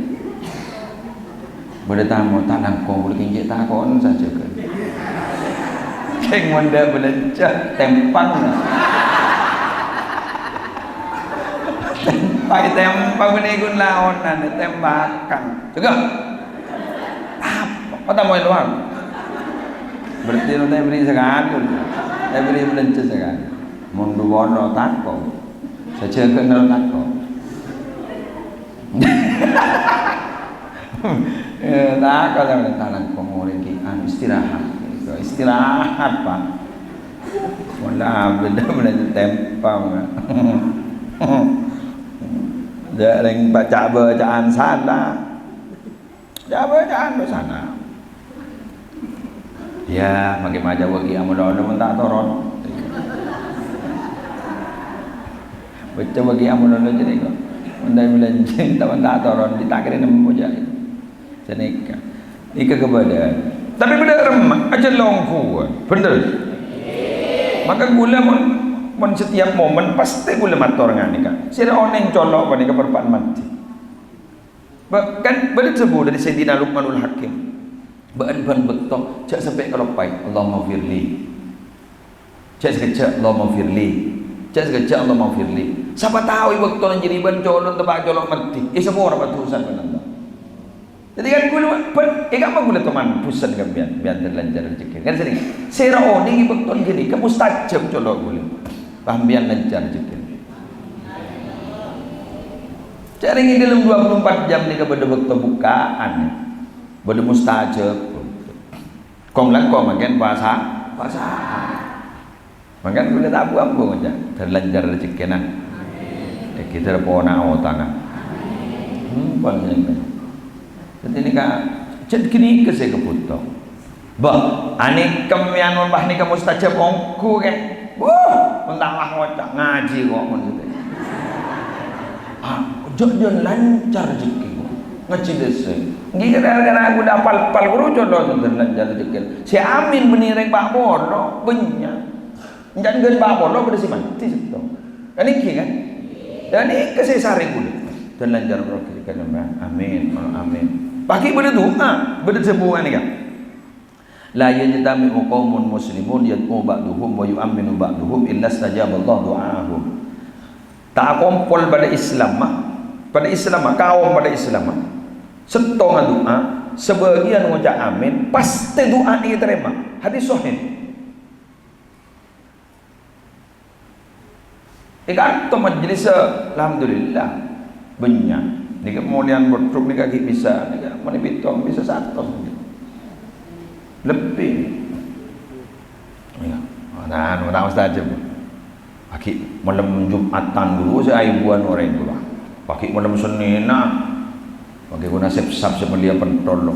Bâdâ tamoy, ta' langkong, bulâ kèng cè' tako'en sajâgâ. Kèng mon dâ' bâlânjhâ, tèmpang, yâ. Tèmpang, tèmpang, mènè ghun laonan, tèmpakan. Jâgâ. Apa? Kok tamoy lowar? Berarti ta' èberri' sakalè. Ta' èberri' bâlânjhâ sakalè. Mon dhu polo tako'. Sajâgâna tako'. Eh, tako' sampeyan, ta' langkong orèng ki, anu, istirahat. Istirahat, Pak. Wala bâdâ bâlânjhâ tèmpang. Jâ' rèng baca bacaan salah. Jâ' bacaan salah. Yâ, makkè maca wâ' ghi' amololo mon ta' toron. Baca wâ' ghi' amololo jârèya kok. Mon ta' bâlânjhâ, ta' mon ta' toron, ditakerè nemmo jâ'. Sanèka. Nèka kabâdâ'ân. Tapè bâdâ remma, ajâ longguwân. Bhender. Maka ghulâ mon, mon setiap momen pastè ghulâ mator nganèka. Sèra onèng colo' panèka parpa'na mandhi. Ba-, kan bâdâ sabu dâri Sayyidina Luqmanul Hakim. Bâ'ân bân bâkto, jâ' sampè' kaloppaè. Allahummaghfirli. Jâ' sakejjhâ', "Allahummaghfirli." Jâ' sakejjhâ', "Allahummaghfirli." Sapa tao è bâktona jârèya bân colo' teppa' colo' mandhi, èsapora padusana bân Allah. Dhâddhi kan ghulâ bân, è kamma ghulâ toman bhusen ka empèyan, empèyan terlanjur rejhekkèna. Kan sèrèng, sèra onèng è bâktona ghânèka mustajab colo' ghulâ. Pas empèyan lancar rejhekkèna. Jârèya è dâlem dua puluh empat jam nèka bâdâ bâkto bukaan, bâdâ mustajab. Kong-langkong mangkèn pasa-, pasa'an. Mangkèn ghulâ ta' bu-ambu ngoca', "Dâr lancar rejhekkèna." Èghi dâr pona otangnga. Hmm, panjhennengngan. Dhâddhi nèka, jhât ghânèka sè èkabhuto. Bâh, anèka mèyan mon bâh nèka mustajab ongghu, kè. Wuh, mon ta' ngoca', ngajhi kok mon satèya. Ah, jhâ', jhâ' lancar rejhekkè kok. Ngajhi dâsè. Èngghi gara-gara ghulâ apal-apal ghuru colo' dâr lancar rejhekkè. Sè amin bânnè rèng pa' polo, bânnya'. Èncan ghân pa' polo bâdâ sè mandhi sèttong. Kan èngghi, kan? Dhâddhi nèka sè èsarè ghulâ. Dâr lancar rejhekkèna, amin, amin. Pas ghi' bâdâ du'a, bâdâ sambhungan nèka. "La yajtami'u qaumun muslimun yad'u ba'duhum wa yu'amminu ba'duhum illa istajaballahu du'aahum." Ta' akompol padâ Islamma, padâ Islamma, kaom padâ Islamma. Sèttonga du'a, sabâgiyân ngoca' amin, pastè du'ana ètarèma. Hadis sahih. È kanto majlissa, alhamdulillah, bânnya'. Nèka molèyan bâdhuk nèka ghi' bisa, nèka mon èpètong bisa satos. Lebbi. Iyâ. Nah, anu, ta' mustajab. Pas ghi' malem Jum'atan ghuru sè aèbuwân orèng ghuru. Pas ghi' malem Sennènna. Pakai guna sep-sap sè mèlèya pentol, lo.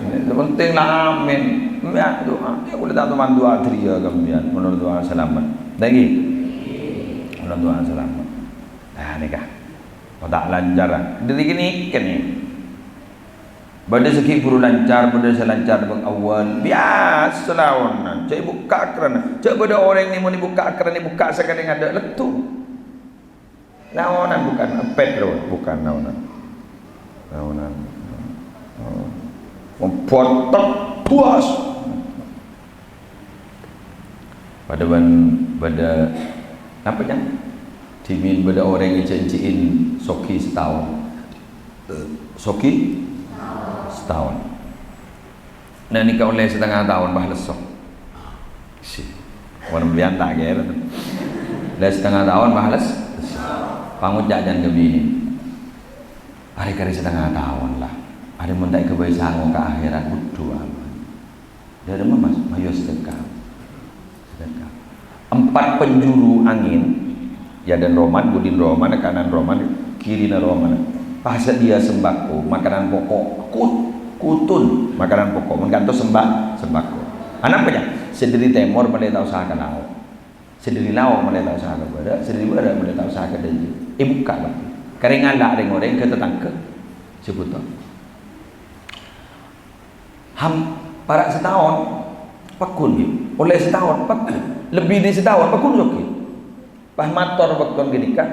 Sè penting la amin. Ya, doa. Ya, ghulâ ta' toman du'a dhâriyâ ka empèyan. Menurut doa selamat. Lagi. Menurut doa selamat. Nah, nèka. Kok ta' lancar, ah. Dhâddhi ghânèka, nè. Bâdâ sè ghi' buru lancar, bâdâ sè lancar bâk awwal. Biyasa laonan. Jhâ' èbukka' kerrana. Jhâ' bâdâ orèng nè mon èbukka' kerrana, èbukka' sakalè ngadâ' lettu. Naonan bukan, empet, bro, bukan naonan. Naonan. Oh. Membotok, buas. Padâ bân, bâdâ, apa, Cang? Dhimèn bâdâ orèng èjhânjhiin soghi sataon. Eh, soghi? Sataon. Nah, nèka ollè satengnga taon, bâh, lesso. Si. Mon empèyan ta' kèra. Ollè satengnga taon, bâh, les-, lesso. Pangoca' jân ka binè. Arè karè satengnga taon, la. Arè mon ta' èghâbây sango ka akhèrat, budhu, aman. Dhâremma, Mas, mayu sedekah. Sedekah. Empat penjuru angin Yâ, dân roman, budina roman, kanan roman, kirina roman. Pas sadhiyâ sembako, makanan pokok, kut-, kutun, makanan pokok, mon kantos semba-, sembako. Anapa, yâ? Sè dâri tèmor molaè ta' osa ka lao'. Sè dâri lao' molaè ta' osa ka bârâ', sè dâri bârâ' molaè ta' osa ka dâjâ. Èbukka', Pak. Karè ngala' rèng-orèng ka tatangghâ sè bhuto. Ham-, para' sataon, pagghun, ghi. Ollè sataon, pagghun. Lebbi dâri sataon, pagghun soghi. Pas mator bâkto ghânèka,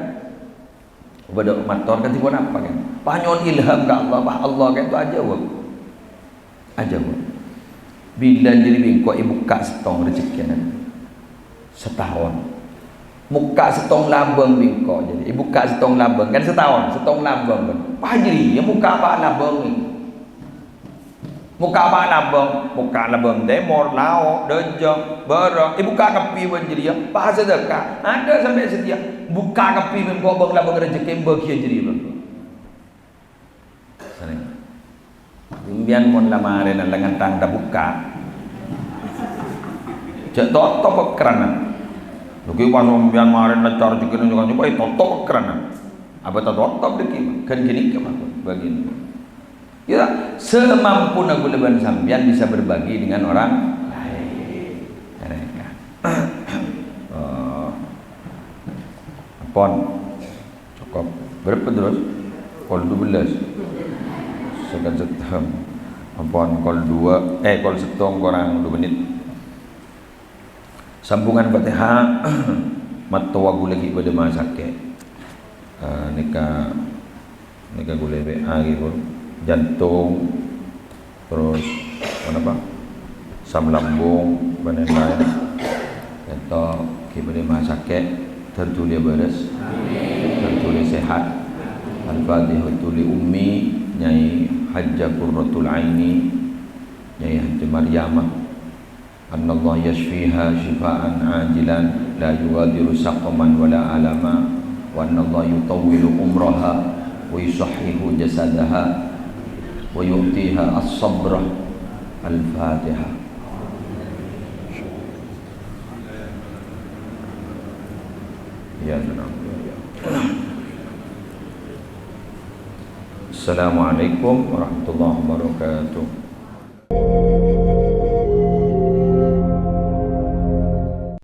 bâdâ mator kadhi ponapa, kan? Pas nyo'on ilham ka Allah, pas Allah ka'dinto ajâwâb. Ajâwâb. Bilân jârèya bi' engko' èbukka' sèttong rejekkèna. Sataon. Mokka' sèttong labâng bi' engko' jârèya. Èbukka' sèttong labâng, kan sataon, sèttong labâng, kan. Pas jârèya mokka' pa' labâng. Mokka' pa' labâng, mokka' labâng tèmor, lao', dâjâ, bârâ'. Èbukka' kabbhi bân jârèya, pas sadâka. Adâ' sampè' satèya. Bukka' kabbhi bi' engko' bâng-labâng rejekkè bâgiyân jârèya, bân. Sareng. Sampèyan mon la marèna lengngan tang tabukka'. Jhâ' totop pèkkèranna. Lagi pas sampèyan marèna leccar jhâ' kènè' jhâ' kènè', ètotop pèkkèranna. Apa ta' totop dhâggi'? Kan ghânèka mangkon, bagian. Ya, semampuna kaulâ bân sampèyan bisa berbagi dengan orang lain. Mereka. Oh. Ampon. Cokop. Berapa terus? Kol dua belas. Sèket sèttong. Ampon, kol dua, eh, kol sèttong korang dua menit. Sambungan Fatihah, mattowa kaulâ ghi' bâdâ masakè'. Eh, nèka, nèka kaulâ W A ghi', pon. Jantung, terus, apa? Asam lambung, bân lain-lain. Ènto ghi' bâdâ masakè', tanto lè bârâs, tanto lè sehat. Al-Fatihah li Ummi, Nyai Hajjah Qurratul Aini, Nyai Hajjah Maryamah. Annallaha yasyfiha syifaan ajilan, la yughadiru saqaman wala alama, wa annallaha yutawwilu umraha, wa yusahhihu jasadaha, wa yu'tiha as-sabra. Al-Fatihah. Ya, tenang. Assalamualaikum warahmatullahi wabarakatuh.